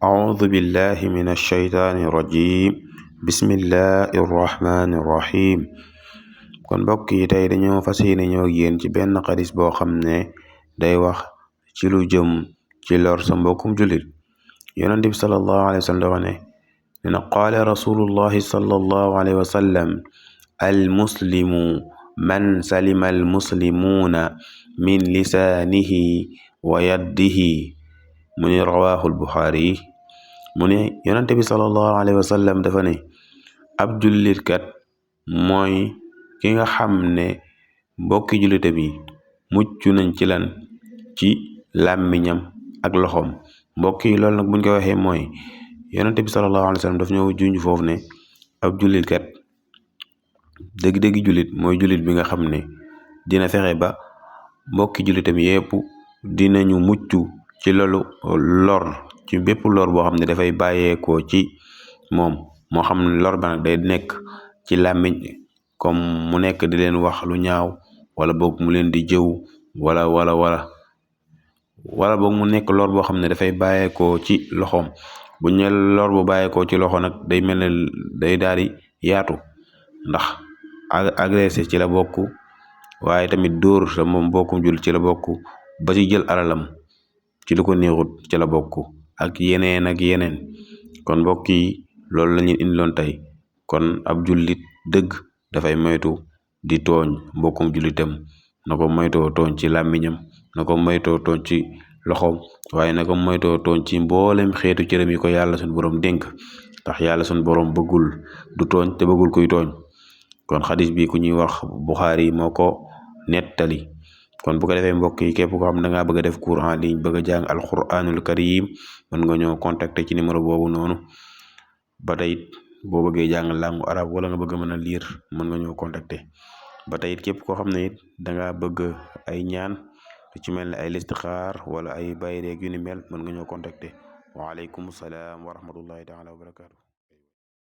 أعوذ بالله من الشيطان الرجيم بسم الله الرحمن الرحيم kon mbokk yi tey dañoo fas yéene ñëw ak yéen ci benn xadis boo xam ne day wax ci lu jëm ci lor sa mbokkum jullit yonent bi sallallahu alayhi wa sallam dafa ne dina qaala rasulullahi sallallahu alayhi wa sallam al muslimu man salima al muslimuuna min lisaanihi wa yadihi mu ne rawaahu al-Buxaari mu ne yonent bi sallallahu alayhi wa sallam dafa ne ab jullitkat mooy ki nga xam ne mbokki jullite bi mucc nañ ci lan ci làmmiñam ak loxoom mbokk yi loolu nag buñ ko waxee mooy yonent bi sallallahu alayhi wa sallam daf ñëw junj foofu ne ab jullitkat dëgg-dëgg jullit mooy jullit bi nga xam ne dina fexe ba mbokki jullitam yépp dinañu mucc ci loolu lor ci bépp lor boo xam ne dafay bàyyeekoo ci moom moo xam ne lor ba nag day nekk ci làmmiñ comme mu nekk di leen wax lu ñaaw wala boog mu leen di jëw wala boog mu nekk lor boo xam ne dafay bàyyeekoo ci loxoom bu ñu lor bu bàyyeekoo ci loxo nag day mel ne day daal di yaatu ndax agressé ci la bokk waaye tamit dóor sa moom bokkum jul ci la bokk ba ci jël alalam ci lu ko neexut ci la bokk ak yeneen ak yeneen kon mbokk yi loolu la ñu indiloon tey kon ab jullit dëgg dafay moytu di tooñ mbokkum jullitam na ko moytoo tooñ ci làmmiñam na ko moytoo tooñ ci loxoom waaye na ko moytoo tooñ ci mboolem xeetu cëram yi ko yàlla suñu borom dénk ndax yàlla suñu borom bëggul du tooñ te bëggul kuy tooñ kon xadis bi ku ñuy wax Buxaari moo ko nettali kon bu ko defee mbokk yi képp ko xam da ngaa bëgg a def cours en ligne bëgg a jàng alquranul karim mën nga ñëw contacter ci numéro boobu noonu ba tey boo bëggee jàng langue arabe wala nga bëgg a mën a lire mën nga ñëw contacter ba tey képp koo xam ne it da ngaa bëgg ay ñaan ci mel ne ay listixaar wala ay bayreeg yu ni mel mën nga ñëw contacter waaleykum salaam wa rahmatullahi taala wa barakaatu